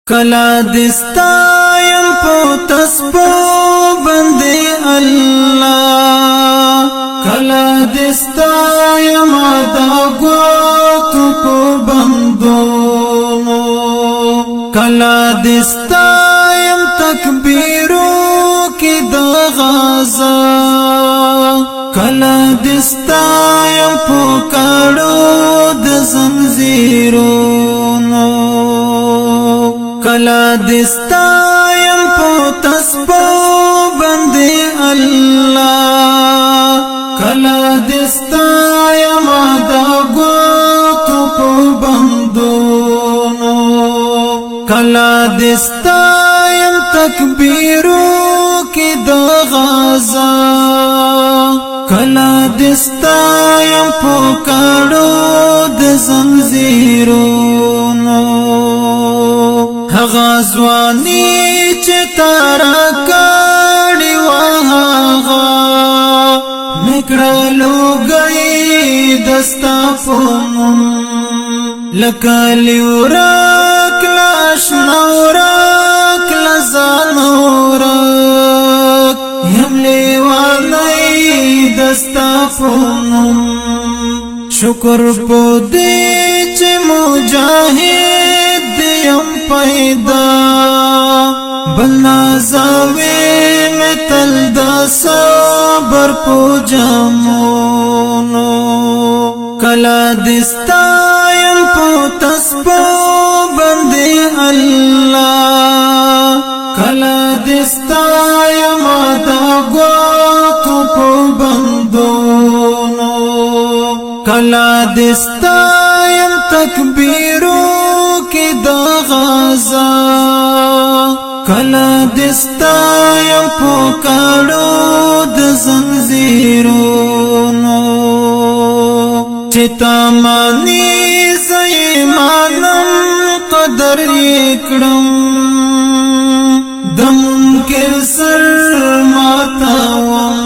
کلا دستایم پو تسپو بندے اللہ، کلا دستایم دا گوتو پو بندونو، کلا دستایم تکبیرو کی د غزا، کلا دستایم پو کړو د زنجیرونو، کلا دستایم پو تسپو بندے الله، کلا دستایم دا ګوتو پو بندونو، کلا دستایم تکبیرو کی د غزا، کلا دستایم پو کړو د زنجیرونو. هغه ځواني چې تارا کړی وهغه نکړلو گئی دستا پومم، لکه لیورک لاشنورک لزانورک یم لیوانی دستا پومم. شکر پو دې چې مجاهد یم پیدا، بل نازوي متل د صبر پو جامونو. کلا دستایم پو تسپو بندے الله، کلا دستایم دا ګوتو پو بندونو، کلا دستایم تکبیرو کی د غزا، کلا دستایم پو کړو د زنجیرونو. چې تمانی زیمانم قدر کړم، د منکر سر ماتاوم،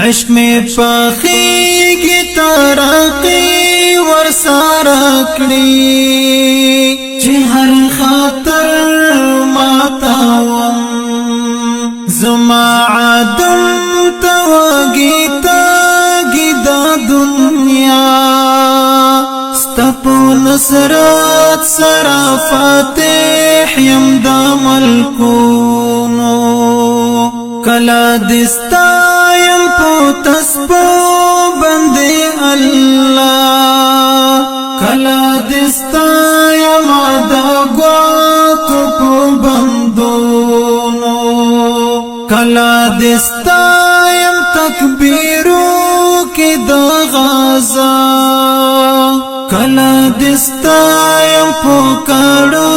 عشق می پخیږي ترقی ور سره کړی، چې هر خاطر ماتاوم. زما عدم توګی تاګی د دنیا، ستپو نصرت سره فاتح یم د ملکونو. کلا دستایم پو تسپو بندے الله، کلا دستایم دا ګوتو پو بندونو، کلا دستایم تکبیرو کی د غزا، کلا دستایم پو کړو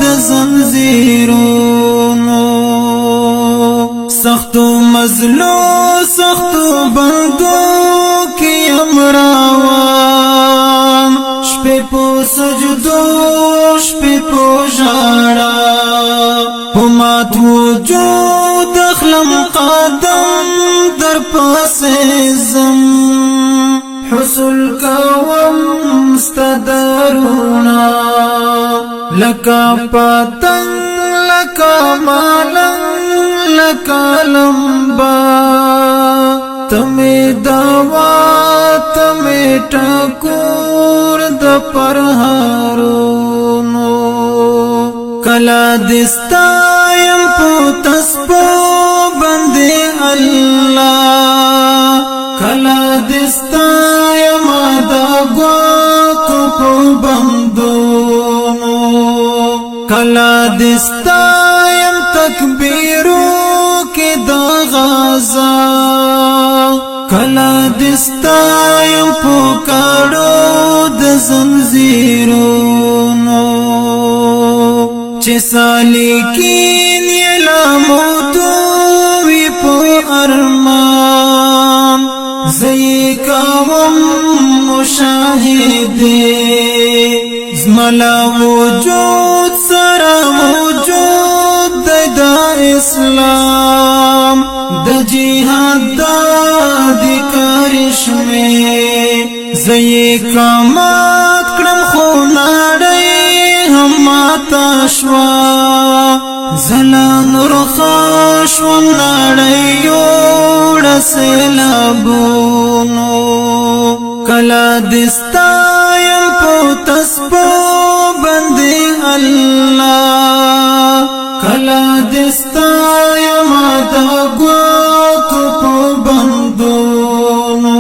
د زنجیرونو. سختو مزلو سختو بندو کی امراوان، شپې په سجدو شپې په ژړا، په مات وجود اخلم قدم در پسې زم، حصول کوم ستدرونا، لکه پتنګ لکه مالنګ لکه لمبا، تمه دوا تمه ټکور د پرهارونو. کلا دستایم پو تسپو بندے الله، کلا دستایم دا ګوتو پو بندونو، کلا دستایم تکبیرو کې د غزا، کلا دستایم پو کړو د زنجیرونو. چې سالکین یې لا موتو وی په ارمان، زه کوم مشاهده زملا وجود سره موجود د اسلام، د جهاد د کرشمه زه کمات کړم، خو نړۍ هم شوا، زلا نور خوشوم نړۍ یوړ سیلابونو. کلا دستایم په تسبو باندې الله، کلا دستایم د ګوتو په بندونو،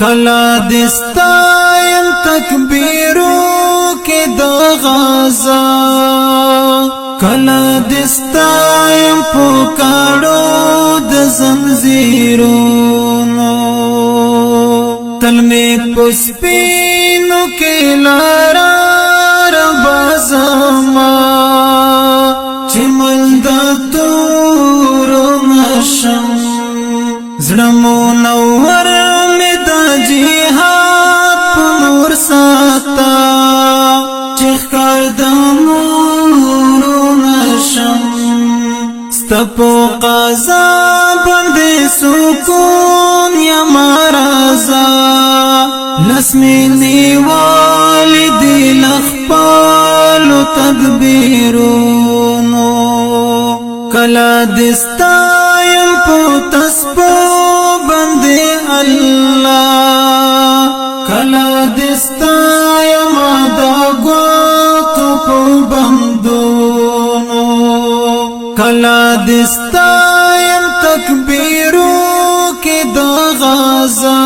کلا دستایم تکبیرو کې د غزا، کلا دستایم په کاړو د زنجیرونو. تل می پسپینو کې لارا رب زما، چې مل د تور نشم. زړه مو نور می د جهاد په نور ساته، چې ښکار د نور نشم. ستپو قضا باندې سکون یا مرزا، لسمی نیوالی دی لخپالو تدبیرونو. کلا دستایم پو تسبو باندې الله، کلا دستایم د ګوتو په بندونو، کلا دستایم تکبیرو کې د غزا،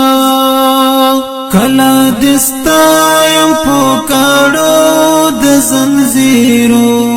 کلا دستایم په کاړو د زنجیرونو.